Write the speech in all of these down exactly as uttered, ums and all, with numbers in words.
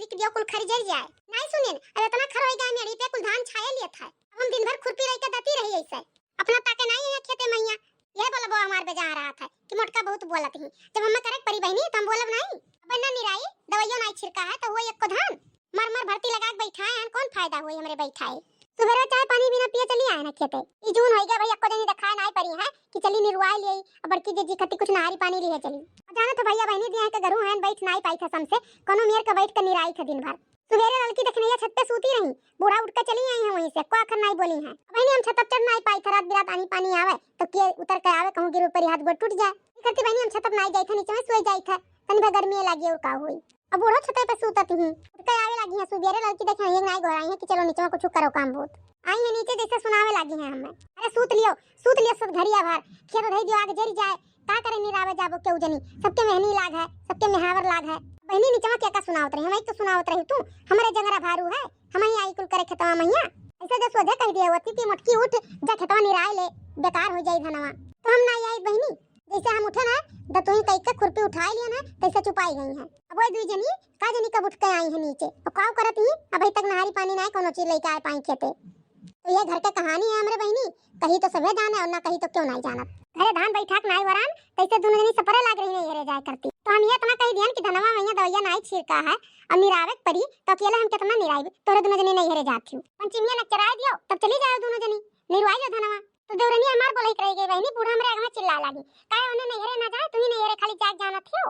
कि दियो कुल खरी जर जाए। नाहीं सुनेन, अब एतना खर होइ गए मेड़ी पे कुल धान छाए लियत है। अब हम दिन भर खुरपी रही के दती रही ऐसे। अपना ताके नाहीं है खेते मइया। ये बोलबो हमार बेजा रहत है कि मोटका बहुत बोलत ही। जब हमें करे के परी बहिनी, तो हम बोलब नाहीं। अब ना निराई, दवाइयो नाहीं छिड़का है, तो हुआ एको धान। मर मर भर्ती लगा के बैठाए हैं, कौन फायदा हुई हमरे बैठाए? सुबेरे चाय पानी बिना पिए चली आए ना खेते। ई जून होई गया भाई, एको जनी देखाए नाहीं परी है कि चली निरवाए लिए, अब बड़की जीजी खती कुछ नहारी पानी लिए चली। अब जानत हो भइया बहिनी दिया के गरू हैं, बैठ नाहीं पाई था समसे, कोनो मेर के बैठ के निराई था दिन भर। सुबेरे ललकी देखनैया छत पे सूती रही, बूढ़ा उठ के चली आई है वहीं से, को आखर नाहीं बोली है। अब बहिनी हम छत पर चढ़ नाहीं पाई था, रात बिरात आनी पानी आवे तो के उतर के आवे, कहूँ गिर ऊपर हाथ गोड़ टूट जाए। करती बहिनी हम छत पर नाहीं जाई था, नीचे में सोई जाई था, तनी भर गर्मी लागी और का हुई। अब बूढ़ो छते पे सूतत ही, उठ के आवे लागी है। सुबेरे ललकी देखे हैं, नाहीं गोहराई है कि चलो नीचे में कुछ करो काम बहुत। आई है नीचे जैसे सुनावे लागी है हमें, अरे सूत लियो, सूत लियो सब घरिया भर, खेत धई दियो आग जरी जाए, का करे निरावे जाबो केहू जनी, सबके मेहनी लाग है, सबके मेहावर लाग है। बहिनी नीचवा के का सुनावत रही, हम एक तो सुनावत रही तू, हमरे जंगरा भारू है, हम ही आई कुल करे खेतवा मइया। ऐसे जो सोझे कह दिए होती कि मोटकी उठ जा खेतवा निराए ले, बेकार हो जाई धनवा, तो हम नाहीं आई बहिनी। जैसे हम उठे ना, दतुई कई के खुरपी उठाई लिया ना, तैसे चुपाई गई हैं। अब वो दुई जनी का जनी कब उठ के आई है नीचे, और काव करत ही, अबही तक नहारी पानी नाहीं कोनो चीज लेके आए पाई खेते। तो ये घर के कहानी है हमरे बहिनी, कही तो सभे जाने और ना कही तो क्यों नाहीं जानत। घरे धान बैठाक नाहीं वरान, तैसे दोनों जनी सपरे लाग रही नैहरे जाए करती। तो हम ये इतना कही दियन कि धनवा मइया दवाइया नाहीं छिड़का है और निरावे के परी, तो अकेले हम कितना निराइब? तोरे दोनों जनी नैहरे जात ही, पंचमिया न चराए दियो, तब चली जाओ दोनों जनी, निरवाई लो धनवा। तो देवरनिया हमार बोलई के रह गई बहिनी, बूढ़ा हमरे आगे में चिल्लाए लागी, काहे ओने नैहरे ना जाए, तू ही नैहरे खाली जाए जानत हो।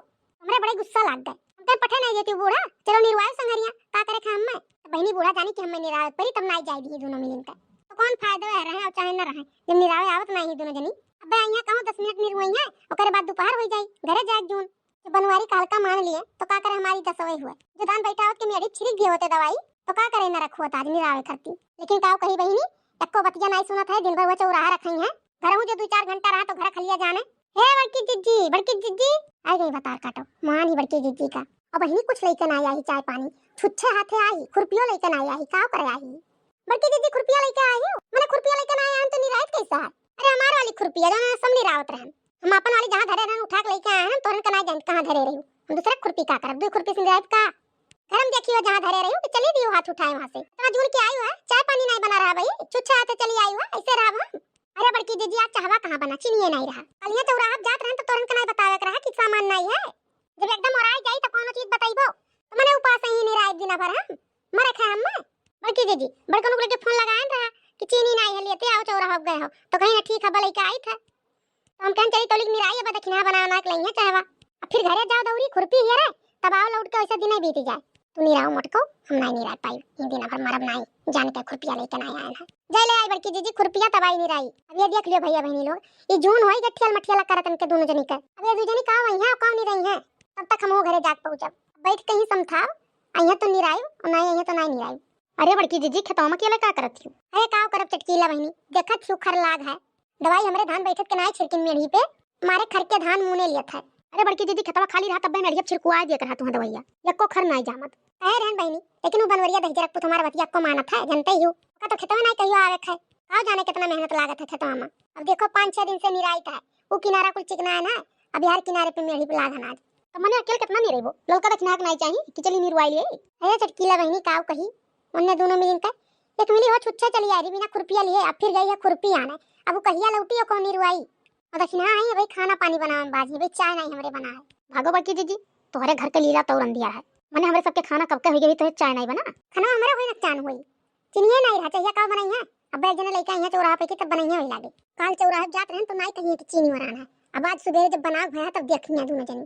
हमरे बड़े गुस्सा लाग गए, हम कहे पठे नाहीं देती बूढ़ा, चलो निरवाए संगरिया, का करे खा हमें। तो बहिनी बूढ़ा जानी कि हमें निरावे परी, तब नाहीं जाए दी दोनों मिलिन के। तो कौन फायदा है, रहे और चाहे न रहे, जब निरावे आवत नाहीं दोनों जनी। अब यहाँ कहूँ दस मिनट निरवाई है, ओकरे बाद दोपहर हो जाई, घरे जाए जून। जब बनवारी का हल्का मान लिए, तो का करे हमारी दसवे हुए। जो धान बैठावत के मेड़ी छिड़क दिए होते दवाई, तो का करे न रखुआ आज निरावे करती। लेकिन काव कही बहिनी, एको बतिया नाहीं सुनत है, दिन भर वो चौराहा रखई है। घर हूँ जो दो चार घंटा रहा तो घर खलिया जाने। हे बड़की जिज्जी, बड़की जिज्जी, आई गई बतार काटो, मान ही बड़की जिज्जी का। अब बहिनी कुछ लेके नाहीं आई चाय पानी, छुच्छे हाथे आई, खुरपियो लेके नाहीं आई, काव करे आई? बड़की जिज्जी खुरपिया लेके आई हो? मने खुरपिया लेके नाहीं आई तो निराइत कैसा है? अरे हमार वाली खुरपिया जो ना सब निरावत रहन, हम अपन वाली जहाँ धरे रहन उठा के लेके आए हैं, तोरन के नाहीं जान कहाँ धरे रही। हम दूसरे खुरपी का करब, दो खुरपी से निराइत का? घर में देखियो जहाँ धरे रही कि चली दियो हाथ उठाए वहाँ से। इतना जून के आई हुआ, चाय पानी नाहीं बना रहा भाई, छुच्छे हाथे चली आई हुआ, ऐसे रहा हम। अरे बड़की जिज्जी आज चाहवा कहाँ बना, चीनिए नाहीं रहा। कलिया चौराहा जात रहन तो तोरन के नाहीं बतावे के रहा कि सामान नाहीं है। जब एकदम ओराई जाई तो कोनो चीज बताइबो, तो मने उपास ही निराइत दिना भर हम। मरे खाए हम। बड़की जिज्जी, बड़कन लोग के फोन लगाएन रहा कि चीनी नाहीं है, लेते आओ, चौराहा गए हो। तो कहीं ना ठीक है, भले का आई था। तो हम कहन चली तोलिक निराई, अब दखिना बना बना के लइहे चाहवा। अब फिर घरे जाओ दौरी, खुरपी हियरे, तब आओ लौट के वैसे दिने बीत जाए। तू निराओ मोटको, हम नाहीं निराई पाई, ये दिन भर मरब नाहीं, जान के खुरपिया लेके नाहीं आए हैं। जाए ले आई बड़की जिज्जी खुरपिया, तब आई निराई। अब ये देख लियो भइया बहिनी लोग, ये जून होई गठियल मठियल करत इनके दोनों जनी के। अब ये दो जनी का वहीं है, का निराई है, तब तक हम वो घरे जाके पहुँचब। बैठ के ही समझाओ, अइहे तो निराइब, और नाहीं अइहे तो नाहीं निराइब। अरे बड़की जिज्जी, खेतवा में अकेले का करत हियो? अरे का करब चटकीला बहिनी, देखत हियो खर लाग है, दवाई हमरे धान बैठत के नाहीं छिड़किन मेढ़ी पे, मारे खर के धान मुने लियत है। अरे बड़की जिज्जी, खेतवा खाली रहा तब्बे मेढ़िया छिड़कुआ दिया करहा तुहाँ दवाइया, यक्को खर नाहीं जामत। कहे रहन बहिनी, लेकिन वो बनवरिया दहिजरक पुत हमार बतिया को मानत है, जनते ही हो। ओका तो खेतवा नाहीं कहियो आवे है, का जाने कितना मेहनत लागत है खेतवा में। अब देखो पाँच छह दिन से निराइत है, वो किनारा कुल चिकना है ना, अब यार किनारे पे मेढ़ी पे लाग अनाज। तो मने अकेले कितना निरइबो? ललका दखिना के नाहीं चाही कि चली निरवाई लिए। अरे चटकीला बहिनी काव कही, उनने दोनों मिलिन के एक मिली हो छुच्छे चली आई रही बिना खुरपिया लिए, अब फिर गई है खुरपी आने। अब वो कहिया लौटी हो कौन निरवाई? और दखिना आई है भाई, खाना पानी बनावे में बाजी, भाई चाय नाहीं हमरे बना है। भागो बड़की जिज्जी, तोहरे घर के लीला तौर अंधिया है। मने हमरे सबके खाना कब के हुई गई, तोहे चाय नाहीं बना। खाना हमरे हुई नकचान हुई। चीनिए नाहीं रहा, चाहिए का बनाई है? अब एक जने लइका यहाँ चौराहा पे की तब बनाई है वही लागे। काल चौराहा जात रहन तो नाहीं कहिए कि चीनी वरान है। अब आज सुबेरे जब बना भया तब देखी है दोनों जनी।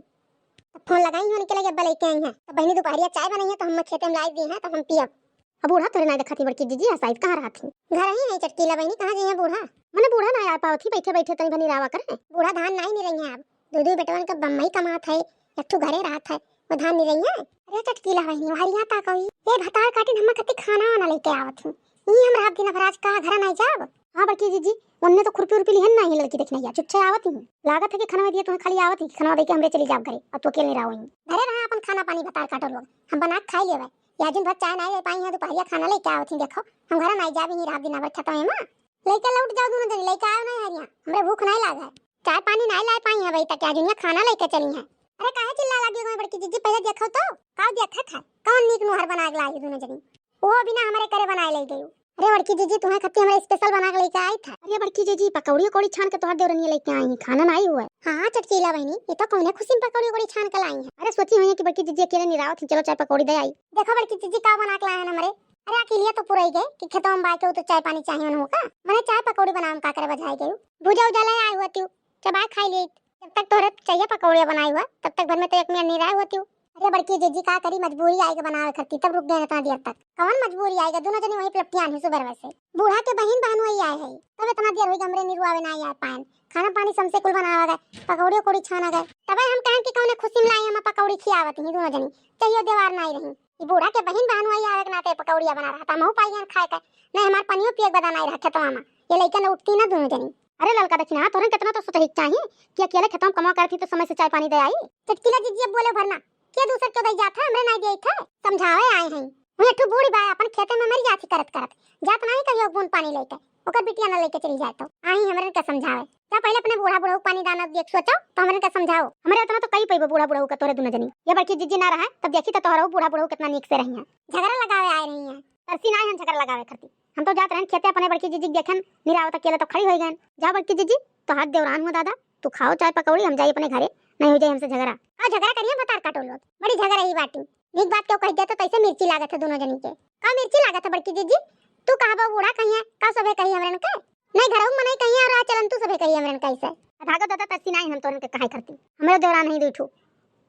तब फोन लगाई हो निकले अब्बा लइके आई हैं। तब बहिनी दोपहरिया चाय बनाई है तो हम खेते में लाई दी है तब हम पियब। अब बूढ़ा तोरे नाहीं देखा थी बड़की जिज्जी, आ शायद कहाँ रहा थी? घर ही नहीं चटकीला बहिनी, कहाँ जाइए बूढ़ा? मने बूढ़ा नाहीं आ पावत ही, बैठे बैठे तनी भनी रावा करे। बूढ़ा धान नाहीं निरई है अब, दो दो बेटवन का बम्मई कमात है, एक ठो घरे रहत है, वो धान निरई है। अरे चटकीला बहिनी, हरिया ता कही, ए भतार काटिन हम कति खाना आना लेके आवत ही। ई हम रात दिन भर आज का घर नाहीं जाब? हाँ बड़की जिज्जी, उनने तो खुरपी उरपी लिहन नाहीं लड़की देखने या, चुच्छे आवत ही। लागत है कि खाना में दिए तुम्हें खाली आवत ही, खाना दे के हमरे चली जाब घरे, अब तो अकेले रहो ही। घरे रहा अपन खाना पानी भतार काटो लोग, हम बना के खाई लेवे। या जिन भर चाय नाहीं ले पाई है, दोपहरिया खाना लेके आवत ही, देखो हम घर नाहीं जाब ही, रात दिन भर खेतवा में। लइका लौट जाओ दोनों जनी, लइका आओ नाहीं हरिया, हमरे भूख नाहीं लाग है। चाय पानी नाहीं लाए पाई है भाई, तक आज दुनिया खाना लेके चली है। अरे काहे चिल्ला लगी हो बड़की जिज्जी, पहले देखो तो, का देखत है, कौन नीक नोहर बना के लाई दुनो जनी। वो बिना हमरे करे बनाए ले गई। अरे बड़की जीजी, तुम्हें खत्ती हमरे special बना के लेके आई था। अरे बड़की जीजी, पकौड़ी उकौड़ी छान के तोहर देवरनिया लेके आई है, खाना ना आई हुआ है। हाँ, हाँ, चटकीला बहिनी, ये तो कौने खुशी में पकौड़ी उकौड़ी छान के लाई है। अरे सोची हुई है कि बड़की जीजी अकेले निरावत ही, चलो चाय पकौड़ी दे आई। देखो बड़की जीजी का बना के लाए हैं हमरे। अरे अकेलिया तो पुरई गए कि खेतवा में बाय के वो तो चाय पानी चाहिए उन्हों का। मने चाय पकौड़ी बनावे में का करे बजाए गई। भुजा उजा ले आए हुआ तू, चबाए खाई ले। जब तक तोहरे चाहिए पकौड़िया बनाई हुआ, तब तक भर में तो एक मिनट निराए हुआ तू। अरे बड़की जीजी का करी, मजबूरी आएगा बनावे खत्ती, तब रुक गए इतना देर तक। कौन मजबूरी आएगा, दुनो जनी वहीं पे लपटियान ही सुबह से। बूढ़ा के बहिन बहनोई आए है, तब इतना देर होई हमरे निरुआवे ना आए पाएन। खाना पानी समसे कुल बनावा गए, पकौड़ी उकौड़ी छाना गए, तबे हम कहन कि कौने खुशी में लाई हम पकौड़ी खियावत ही दुनो जनी, चाहिए देवार ना आई रही। ई बूढ़ा के बहिन बहनोई आवे के नाते पकौड़िया बना रहा था, महू पाइयन खाए के, नहीं हमार पनियो पिए के बदा नहीं रहा खेतवा में, ये लइका न उठती ना दुनो जनी। अरे ललका दखिनहा, तोहरन कितना तो सोचही के चाही कि अकेले खेतवा में कमवा करत ही तो समय से चाय पानी दे आई। चटकीला जीजी अब बोले भरना, के दूसर के दई जात है, हमरे नाई देत है, समझावे आए हैं। वही एक ठो बूढ़ी बा अपन खेते में मरी जात ही करत करत, जात नहीं कहियो बूंद पानी लेके, ओकर बिटिया ना लेके चली जाए तो आई हमरे के समझावे। जा पहले अपने बूढ़ा बुढ़ऊ पानी दाना देख सोचो तो हमरे के समझाओ। हमरे इतना तो कई पैबो बूढ़ा बुढ़ऊ का तोरे दुनो जनी। ये बड़की जीजी ना रहा तब देखी तो तोहरो बूढ़ा बुढ़ऊ कितना नीक से रही है। झगड़ा लगावे आए रही है। तरसी ना हम झगड़ा लगावे खत्ती। हम तो जात रहन खेते अपने बड़की जीजी के देखन, निरावत अकेले तो खड़ी होई गन। जा बड़की जीजी, तोहार देवरान हुआ दादा, तू खाओ चाय पकौड़ी, हम जाई अपने घरे, नहीं हो जाए हमसे झगड़ा। का झगड़ा करिए भतार काटो लोग, बड़ी झगड़ा ही बाटी। नीक बात क्यों कह दे तो तैसे मिर्ची लागत है दुनो जनी के। का मिर्ची लागत है बड़की जीजी? तू कहबो बूढ़ा कहिए, का सभे कही हमरन के? नहीं घरऊ में नहीं कहिए और आ चलन तू सभे कही हमरन कैसे। भागो दादा, तरसी नहीं हम तोरन के कहाई करती। हमरे देवरान नहीं दुई ठो।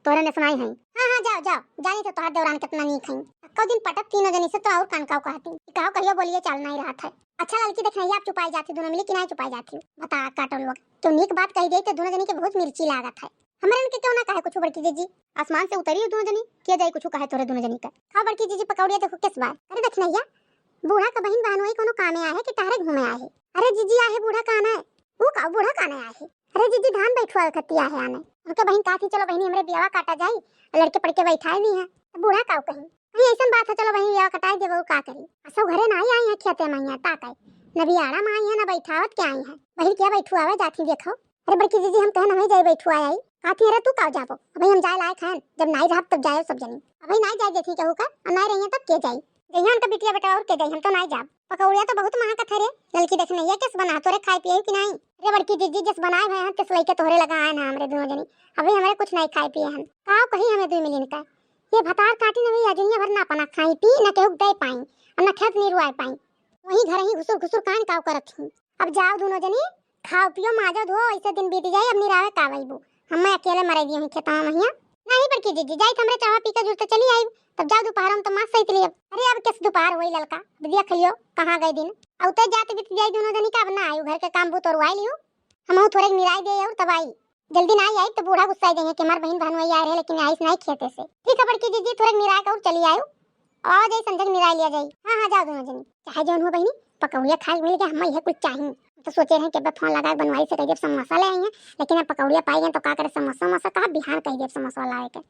तोहरे ने सुनाई है। हाँ, हाँ, जाओ, जाओ, जानी तो तोहार देवरान कितना नीक है। कौ दिन पटत तीनों जनी से तो और कान काव कहती। कहो कहियो बोलिए चाल नहीं रहा था। अच्छा लड़की देखना, ये आप चुपाई जाती दोनों मिली कि नहीं चुपाई जाती हो? बता काटो लोग, तो नीक बात कही दे तो दोनों जनी के बहुत मिर्ची लागत है। हमरे इनके क्यों ना कहे कुछ बड़की जीजी? आसमान से उतरी हो दोनों जनी, किया जाए कुछ कहे तोरे दोनों जनी का। खाओ बड़की जीजी पकौड़िया देखो किस बार। अरे देखना, बूढ़ा का बहिन बहनोई कोनो कामे आहे कि टहरे घूमे आहे? अरे जीजी आहे बूढ़ा कान है। ऊ का बूढ़ा कान है आहे? अरे जीजी धान बैठवावे खत्ती आहे आने। उनके बहिन कहा थी चलो बहिनी हमरे बियावा काटा जाई, लड़के पड़के बैठाए भी हैं। तो बूढ़ा काव कहीं? नहीं ऐसन बात है चलो बहिनी बियावा कटाए देबो का करी। असो घरे ना आई है खेते में है ता कहे। न बियाड़ा में आई है न बैठावत के आई है। बहिन क्या बैठवावे जाती देखो। अरे बड़की जीजी हम कहे नहीं जाए बैठवाए आई। कहा थी अरे तू काव जाबो? अबे हम जाए लायक हैं, जब नहीं रहब तब जाए सब जनी। अबे नहीं जाए देती कहू का, और नहीं रही तब के जाई? जइहन का बिटिया बेटा और के जाई, हम तो नाई जाब। पकौड़िया तो बहुत महकत है रे, ललकी देखने ये किस बना तोरे खाए पिए कि नाई? अरे बड़की जीजी जिस बनाए भए हैं तिस लइके तोहरे लगा आए ना हमरे दोनों जनी। अभी हमरे कुछ नाई खाए पिए हैं। काव कही हमें दुई मिलिन का? ये भतार काटी न हुई अजुनिया भर ना अपना खाई पी, न केहू दे पाई, और न खेत निरुआए पाई। वही घर ही घुसुर घुसुर कान काव करत ही। अब जाओ दोनों जनी, खाओ पियो, माजो धो, ऐसे दिन बीत जाए, अब निरावे का वैबू। हम मैं अकेले मरे दिए हैं खेतवा में हिया। नहीं बड़की जीजी, जाई त हमरे चावा पी के जुर तो चली आई, तब जाओ दोपहर में तो मास सहित लियो। अरे अब किस दोपहर होई ललका, अब देख लियो कहाँ गए दिन। अब तो जात बीत जाई दोनों जनी का, अब ना आई, घर के काम बूत और वाई लियो। हम थोड़े निराई दे और तब आई, जल्दी ना आई, आई तो बूढ़ा गुस्सा जाएंगे कि हमार बहन बहन वही आए रहे लेकिन आइस नहीं खेते से। ठीक है बड़की जीजी, थोड़े निराई का और चली आयो। आ जाई संजय निराय लिया जाई। हाँ, हाँ, जाओ दोनों जनी। चाहे जौन हो बहिनी, पकौड़िया खाए मिल गया, हम यह कुछ चाहिए। तो सोचे रहे कि अबे फोन लगा के बनवाई से कह देब समोसा ले आई हैं, लेकिन अब पकौड़िया पाई गए तो का करे, समोसा वमोसा कहा बिहान कह देब समोसा लाए के।